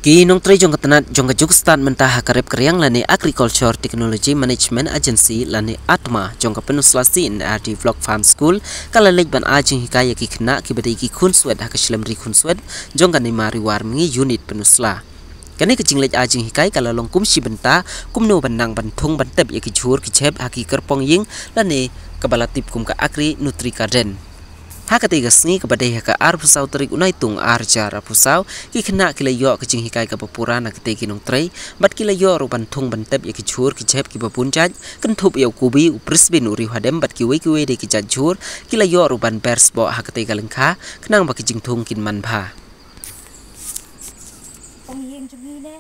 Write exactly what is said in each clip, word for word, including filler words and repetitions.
Ki nongtrei jong ka tnat jong ka jukstad mynta ha ka rep ka riang lane Agriculture Technology Management Agency lane atma jong ka Peninsula C and R D Vlog Farm School ka la leit ban ai jinghikai ïa ki khynnah kiba dei ki khunswet ha ka shlem ri khunswet jong ka Neima Riwar Mihngi Unit Peninsula. Kane ka jingleit ai jinghikai ka la long kum shi bynta kumno ban nang ban thung ban tep ïa ki jhur ki jhep ha ki kyrpong ïing lane kaba la tip kum ka Agri Nutri Garden. Ha katei ka sngi kaba dei ha ka arphew saw tarik u Naitung ar hajar arphew saw, ki khynnah ki la ïoh ka jinghikai kaba pura na katei ki nongtrei bad ki la ïoh ruh ban thung ban tep ïa ki jhur ki jhep kiba bun jait, kynthup ïa u kubi, u prisbin, u riewhadem bad kiwei kiwei de ki jait jhur. Ki la ïoh ruh ban ber sboh ha katei ka lyngkha khnang ba ki jingthung kin man bha. Ong ïing jong ngi ne,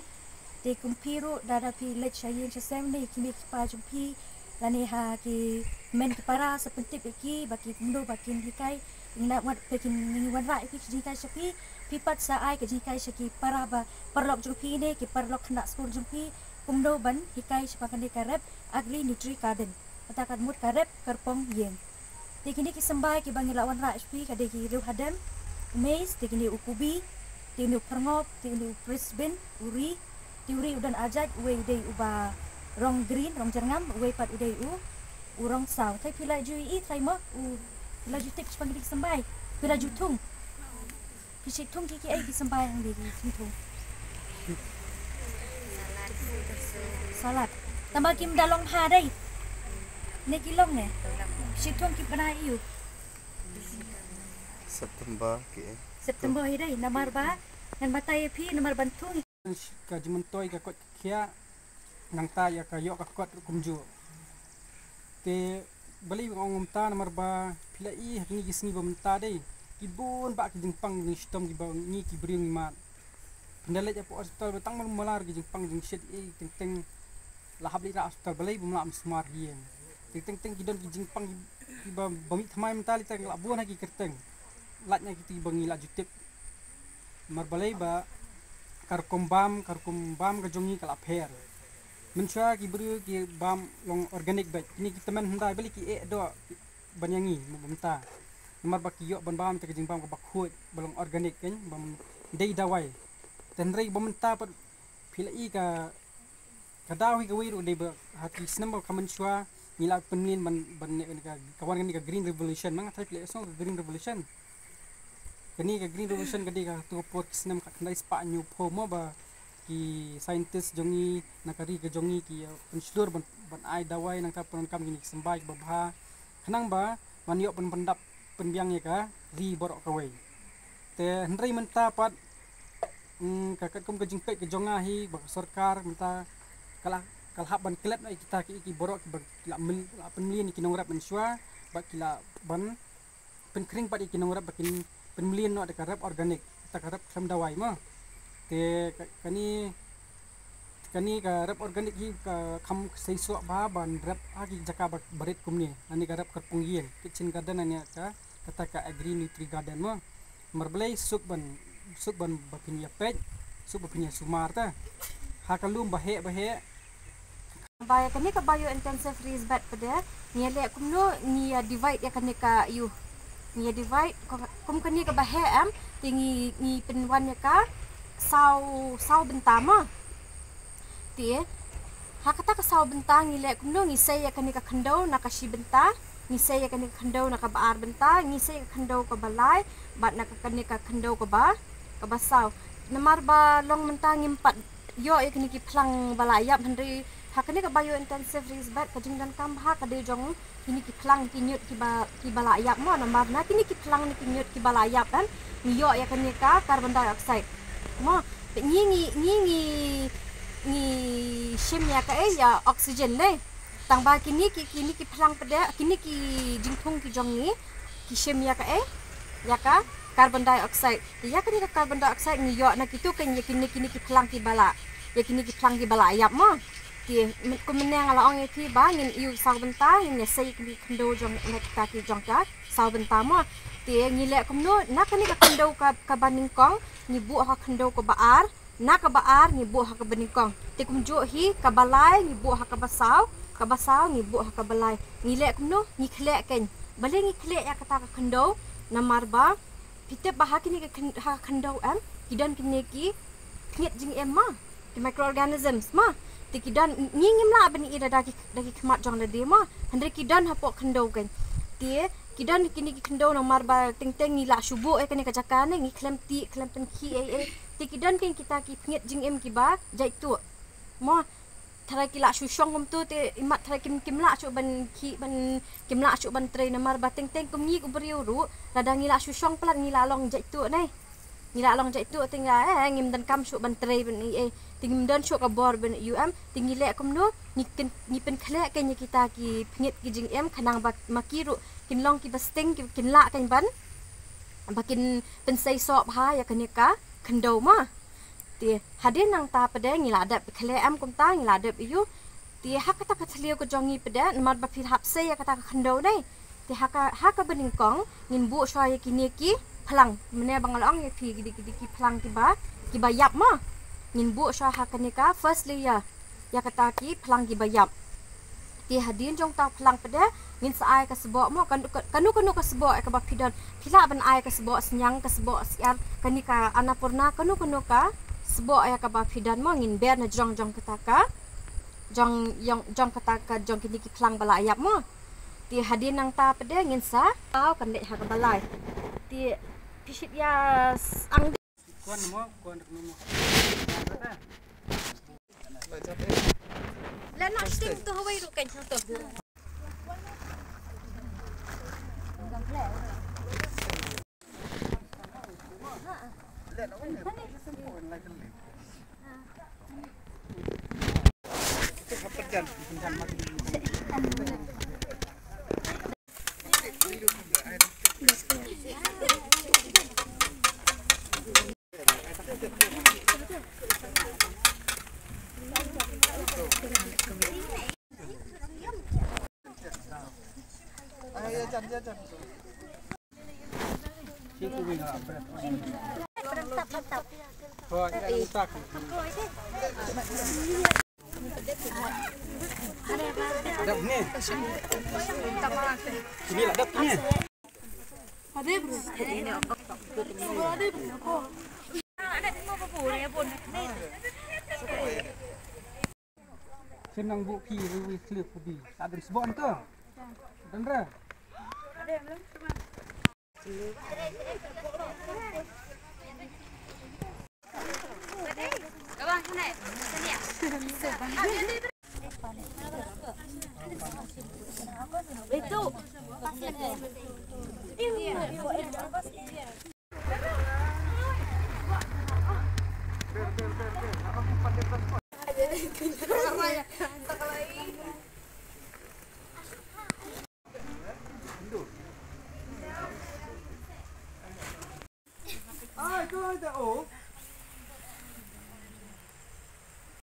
te kum phi ruh, lada phi leit sha ïing sha sem ne, kine ki kpa jong phi lane ha ki men ki para sa pyntip ïa ki ba ki kumno ba kin hikai. Ngi na wat phi kin ngi wanrah ïa phi ka jinghikai sha phi, phi pat sa ai ka jinghikai sha ki para ba paralok jong phi ne ki paralok khynnah skul jong phi kumno ban hikai shaphang kane ka rep Agri Nutri Garden. Kata ka mut ka rep kyrpong ïing. Te kine ki symbai kiba ngi la wanrah sha phi ka dei ki riewhadem, u maize, te kine u kubi, te une u pyrngop, te une u prisbin, u ri, te u ri u don ar jait, uwei u dei uba rong green, rong jyrngam, uwei pat u dei u, u rong saw. Te phi la ju ïohi, te mo, u, phi la ju tip shaphang kine ki symbai, phi la ju thung. Phi shait thung ki, kiei ki symbai hangne ki jingthung? Salad. Tangba kim da long bha dei. Ne ki long ne? Phi shait thung ki bnai aiu? September ki. September hi dei, namar ba ngan batai ïa phi namar ban thung. Ka jingmyntoi ka koit ka khiah, nangta ïa ka ïoh ka kot ruh kumjuh. Te balei ba nga ong kumta, namar ba phi la i ha kine ki sngi ba mynta dei, ki bun bah ki jingpang jingshitom kiba ngi ki briew ngi mad. Phin da leit hapoh hospital ba tang mar mar ki jingpang jingshit, i teng teng la hap leit rah hospital, balei bym lah ban sumar ha ïing. Te teng teng ki don ki jingpang kiba, ba mih thymmai mynta, lei tang la bun ha ki kyrteng. Lait na kito kiba ngi la ju tip. Namar balei ba ka rukom bam, ka rukom bam ka jong ngi ka la pher. Mynshuwa ki briew ki bam long organic beit. Kine ki tymmen hyndai balei ki eh doh ban ïa ngi, mo, ba mynta. Namar ba ki ïoh ban bam ïa ka jingbam kaba khuid, ba long organic, kan, bym dei dawai. Te hynrei ba mynta pat phi la i ka, ka daw hi kawei ruh dei ba ha ki snem ba kham mynshuwa ngi la pynmlien ban, ban, ka, ka wan kane ka Green Revolution. Ma nga tharai phi la ïohsngew ka Green Revolution. Kane ka Green Revolution ka dei ha kato ka por ki snem khatkhyndai spah hynñiewphew, mo, ba ki scientist jong ngi na ka ri ka jong ngi ki, uh, pynshlur ban, ban ai dawai nangta pyndonkam kine ki symbai kiba bha khnang ba ngan ïoh ban pyndap pynbiang ïa ka ri baroh kawei. Te hynrei mynta pat, mm, ka katkum ka jingpeit ka jong nga hi ba ka sorkar mynta ka la, ka la hap ban klet noh ïa kita ki, ki baroh kiba ki la myn-, la pynmlien ïa ki nongrep mynshuwa, ba ki la ban pynkhring pat ïa ki nongrep ba kin pynmlien noh da ka rep organic, kata ka rep khlem dawai, mo. Te ka, kane, kane ka rep organic hi ka kham seisoh bha ban rep ha ki jaka ba, ba rit kumne. Lane ka rep kyrpong ïing, kitchen garden, lane ka, kata ka Agri Nutri Garden, mo. Namar balei? Suk ban, suk ban ba phin ïa peit, suk ba phin ïa sumar te ha ka lum ba heh ba heh. Ba ïa kane ka bio intensive raised bed pat de, ngi ïa leh kumno, ngi ïa divide ïa kane ka, ïa u, ngi ïa divide, kum, kum kane kaba heh em, te ngi, ngi pynwan ïa ka saw, saw bynta, mo. Te ha kata ka saw bynta ngi leh kumno, ngi sei ïa kane ka khyndew na ka shi bynta, ngi sei ïa kane ka khyndew na kaba ar bynta, ngi sei ïa ka khyndew kaba lai, bad na ka, kane ka khyndew kaba, kaba saw. Namar ba long mynta ngim pat ïoh ïa kine ki phlang ba la ïap, hynrei ha kane ka bio intensive raised bed ka jingdonkam bha ka dei jong kine ki phlang ki ñiut kiba, kiba la ïap, mo, namar na kine ki phlang ne ki ñiut kiba la ïap kan, ngi ïoh ïa kane ka carbon dioxide, mo. Te ngi, ngi, ngi, ngi, ngi shim ïa kaei, ïa oxygen, ne. Tangba kine ki, kine ki phlang pat de, kine ki jingthung ki jong ngi ki shim ïa kaei, ïa ka carbon dioxide. Te ïa kane ka carbon dioxide ngi ïoh na kito ki, ïa kine, kine ki phlang kiba la, ïa kine ki phlang kiba la ïap, mo. Te kum mynne nga la ong ïa phi ba ngin ïa u saw bynta, ngin ïa sei kine ki khyndew jong, na kita ki jong ka saw bynta, mo. Te ngi leh kumno, na kane ka khyndew ka, kaba nyngkong ngi buh ha ka khyndew kaba ar, na kaba ar ngi buh ha kaba nyngkong. Te kumjuh hi kaba lai ngi buh ha kaba saw, kaba saw ngi buh ha kaba lai. Ngi leh kumno, ngi khleh kein. Balei ngi khleh ïa kata ka khyndew? Namar ba phi tip ba ha kine ki khyn-, ha ka khyndew em, ki don kine ki, Pynïap jingim ma, ki microorganisms ma. Te ki don, ngi ngim lah ban ïohi da ki, da ki khmat jong lade ma. Hynrei ki don hapoh khyndew kan. Te ki don kine ki khyndew namar ba teng teng ngi lah shu buh ïa kane ka jaka ne, ngi khlem tih, khlem pynkhih ei ei. Te ki don kan kita ki pynïap jingim kiba jaituh ma. Tharai ki lah shu shong kumto te imat tharai kim, kim lah shuh ban khih ban, kim lah shuh ban trei namar ba teng teng kum ngi u briew ruh, lada ngi lah shu shong palat ngi lah long jaituh ne. Ngi lah long jaituh te ngi lah, eh, ngim donkam shuh ban trei ban ei ei. Te ngim don shuh ka bor ban ïoh em. Te ngi leh kumno, ngi kin, ngi pynkhleh kan ïa kita ki pynïap ki jingim khnang ba ma ki ruh kin long kiba sting, ki, kin lah kan ban, ba kin pynseisoh bha ïa kane ka khyndew ma. Te hadien nangta pat de ngi la dep khleh em kumta, ngi la dep ïoh. Te ha kata ka thliew ka jong ngi pat de namar ba phi hap sei ïa kata ka khyndew ne. Te ha ka, ha kaba nyngkong ngin buh shuwa ïa kine ki phlang. Mynne ba nga la ong ïa phi ki dei, ki dei ki phlang kiba, kiba ïap ma. Ngin buh shuwa ha kane ka first layer ïa kata ki phlang kiba ïap. Te hadien jong ta phlang pat de ngin sa ai ka sboh mo, kano, kano, kano ka sboh ïa kaba phi don. Phi lah ban ai ka sboh sniang, ka sboh syiar, kane ka Annapurna, kano, kano ka sboh ïa kaba phi don mo, ngin ber na jrong jong kata ka, jong, jong, jong kata ka, jong kine ki phlang ba la ïap mo. Te hadien nangta pat de ngin sa, tau kan leit ha kaba lai. Te phi shit ïa s-, ang. Kuan mo, kuan mo. Lah nak sting tu hawai ruh kan tu. Sien nang buh phi ri wi slip pudi. Adem sbon to. Dendra. Ai, tu ai ta, oh.